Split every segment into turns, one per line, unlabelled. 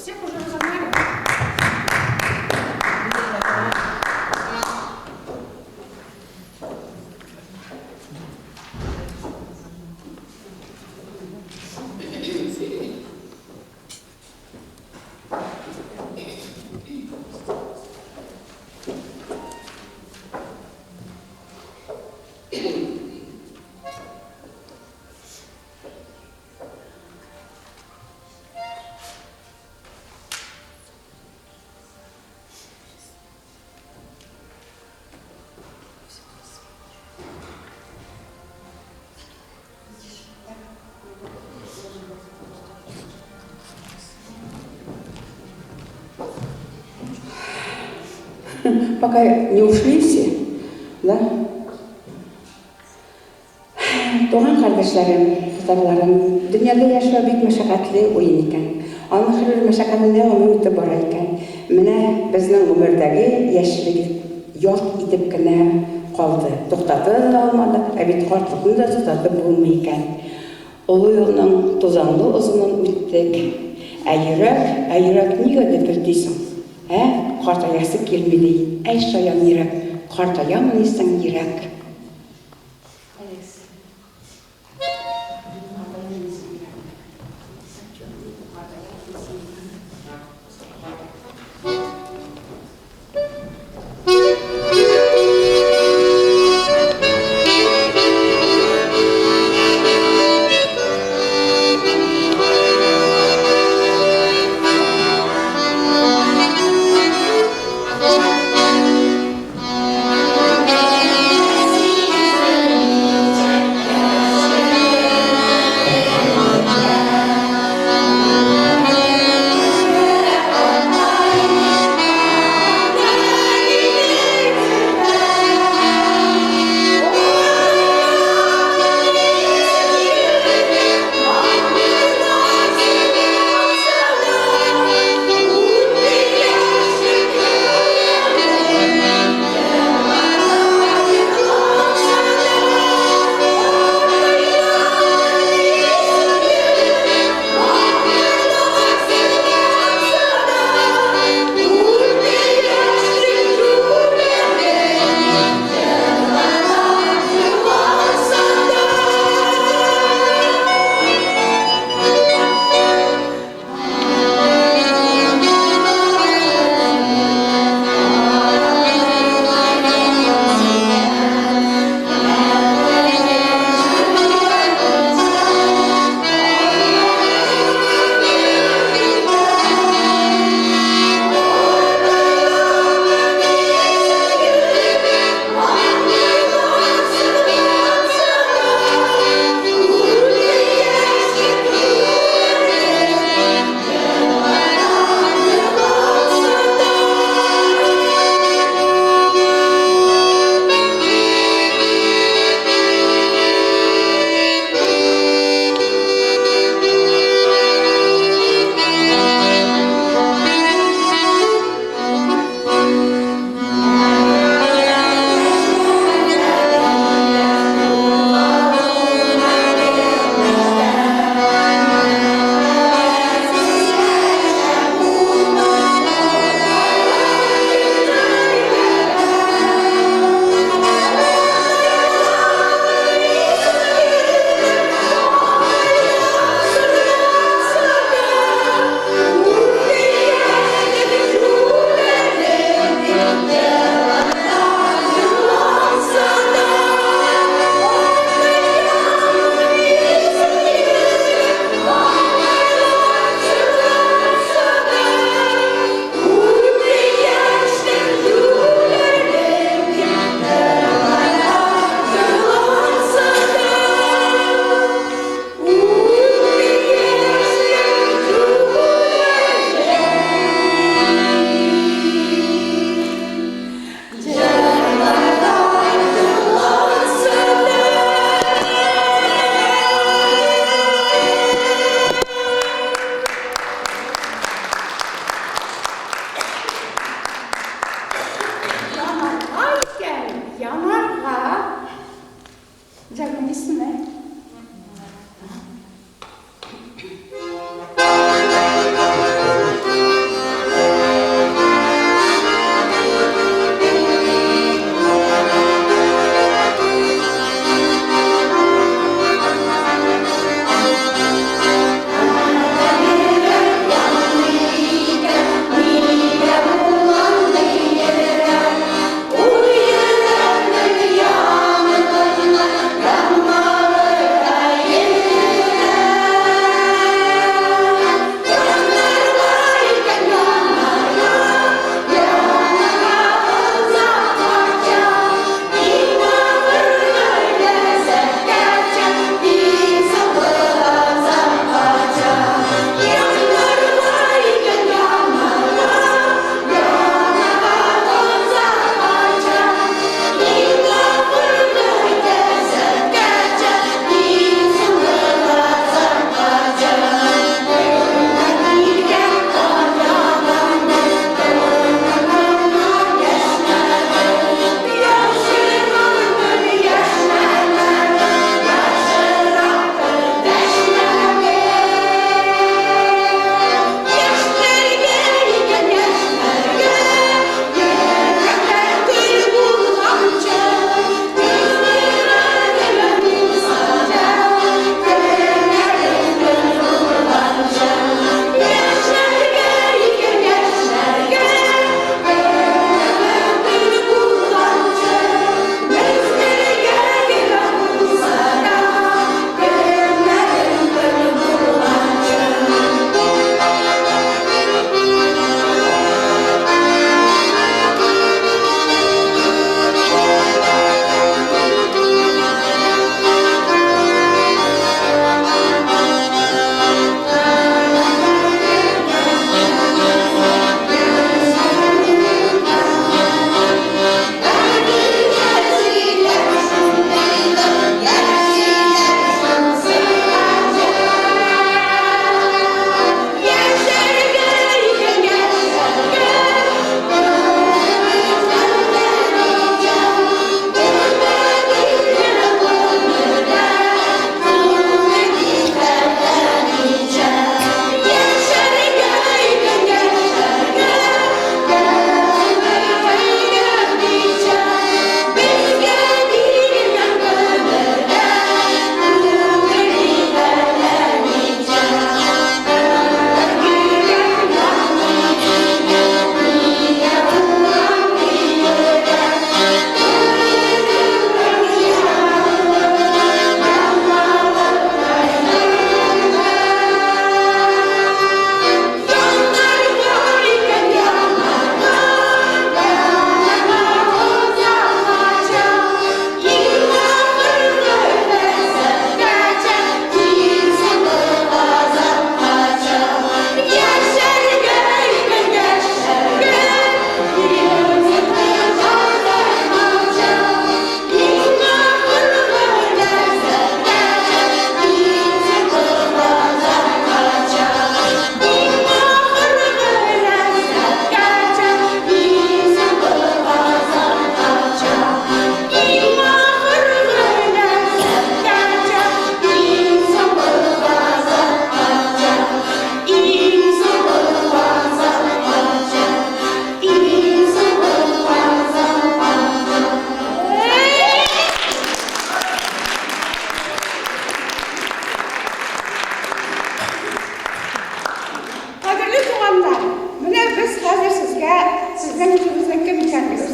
Всех уже разогнали.
Пока не ушли все, да? Туган кардәшләрем, татарларым, дөньяда яшәү бик мәшәкатьле уен икән. Аның һәрбер мәшәкатендә гомер үтеп бара икән. Менә безнең гомердәге яшьлек ялт итеп кенә калды. Туктата да алмадык, ә бит картлыкны да туктатып булмый икән. Олы юлның тузанлы озынын үттек. Ә йөрәк, ә йөрәк нигә дөпелди соң? Ә, картаясы килми ди. Әй, шаян йөрәк, картаямыни соң йөрәк?
Янарга икән, янарга. Җәлмәйсеңме?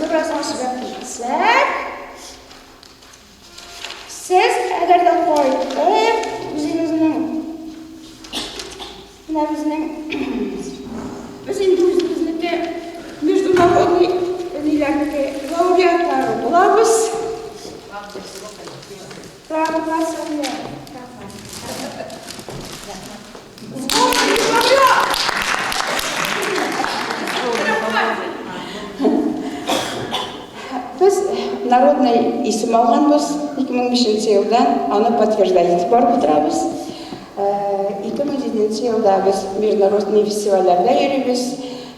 Бераз ачырак китсәк, сез әгәр дә кайтып, үзегезнең менә безнең без инде үзебезнеке международный ниләрнеке лауреатлары булабыз. Рәхмәт сезгә. Рәхмәт.
Без народный исем алганбыз 2005 елдан, аны подтверждать итеп барып утырабыз. 2007 елда без международный фестивальләрдә йөрибез.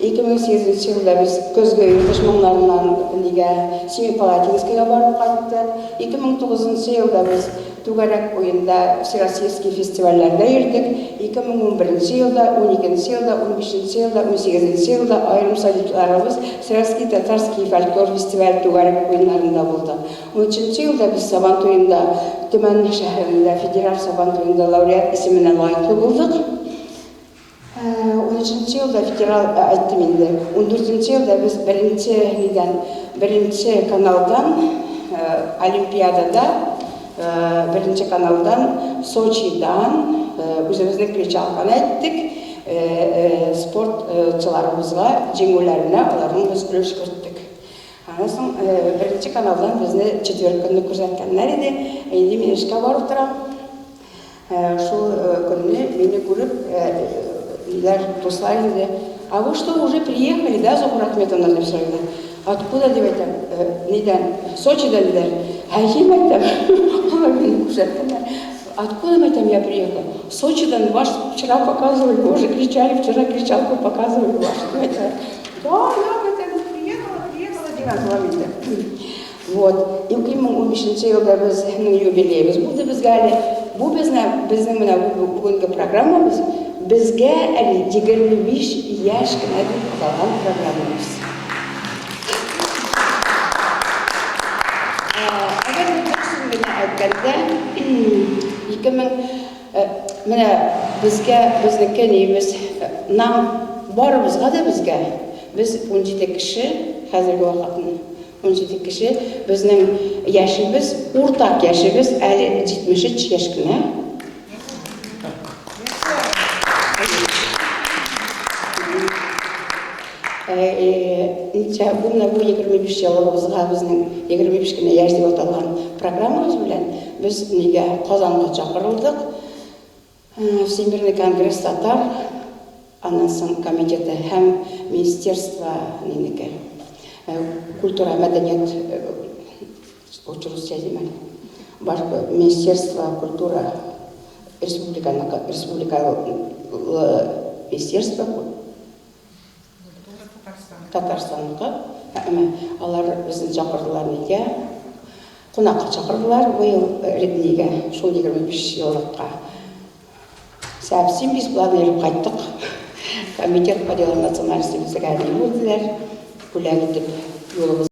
2008 елда без көзге Иртыш моңнарыннан нигә Семипалатинскийга барып кайттык. 2009 елда без түгәрәк уенда Всероссийский фестивальләрдә йөрдек. 2011 елда, 12 елда, 15 елда, 18 елда аерым солистларыбыз Всероссийский татарский фольклор фестиваль түгәрәк уеннарында булды. 13 елда без Сабан туенда Төмән шәһәрендә федераль Сабан туенда лауреат исеменә лаеклы булдык. 13 елда федераль әйттем инде. 14 елда без беренче нидән, беренче каналдан Олимпиадада беренче каналдан Сочидан үзебезнең кричалканы әйттек. Спортчыларыбызга җиңүләренә аларның без өлеш керттек. Аннан соң беренче каналдан безне четверг көнне күрсәткәннәр иде. Инде мин эшкә барып торам. Шул көнне мине күреп, ниләр, дуслар инде, а вы что, уже приехали, да, Зухра Ахметовна, дип сорыйлар. Откуда, дип әйтәм, нидән, Сочидан, диләр. Әйе, әйтәм, алар мине күрсәттеләр. Откуда, әйтәм, я приехала? Сочидан вас вчера показывали, вы уже кричали, вчера кричалку показывали вашу, дип әйтәләр. Да, да, әйтәм, приехала, приехала, дигән булам инде. Вот. 2015 елда безнең юбилеебыз булды безгә әле. Бу безнең, безнең менә бу бүгенге программабыз безгә әле 25 яшь кенә дип аталган программабыз. Әгәр дә дөресен генә әйткәндә, 2000 менә безгә безнеке ниебез нам барыбызга да безгә без 17 кеше хәзерге вакытны 17 кеше безнең яшебез, уртак яшебез әле 73 яшь кенә. Ничә, бу менә бу 25 еллыгыбызга безнең 25 кенә яшь дип аталган программабыз белән без нигә Казанга чакырылдык. Всемирный конгресс татар, аннан соң комитеты һәм министерство нинеке, культура, мәдәният, лучше русча әйтим әле. Баш министерство культура республиканыкы, республика министерство Татарстанныкы. Әмма алар безне чакырдылар нигә? Кунакка чакырдылар быел нигә, шул 25 еллыкка. Совсем бесплатно йөреп кайттык. Комитет по делам национальности безгә ни бирделәр, бүләк итеп юлыбыз.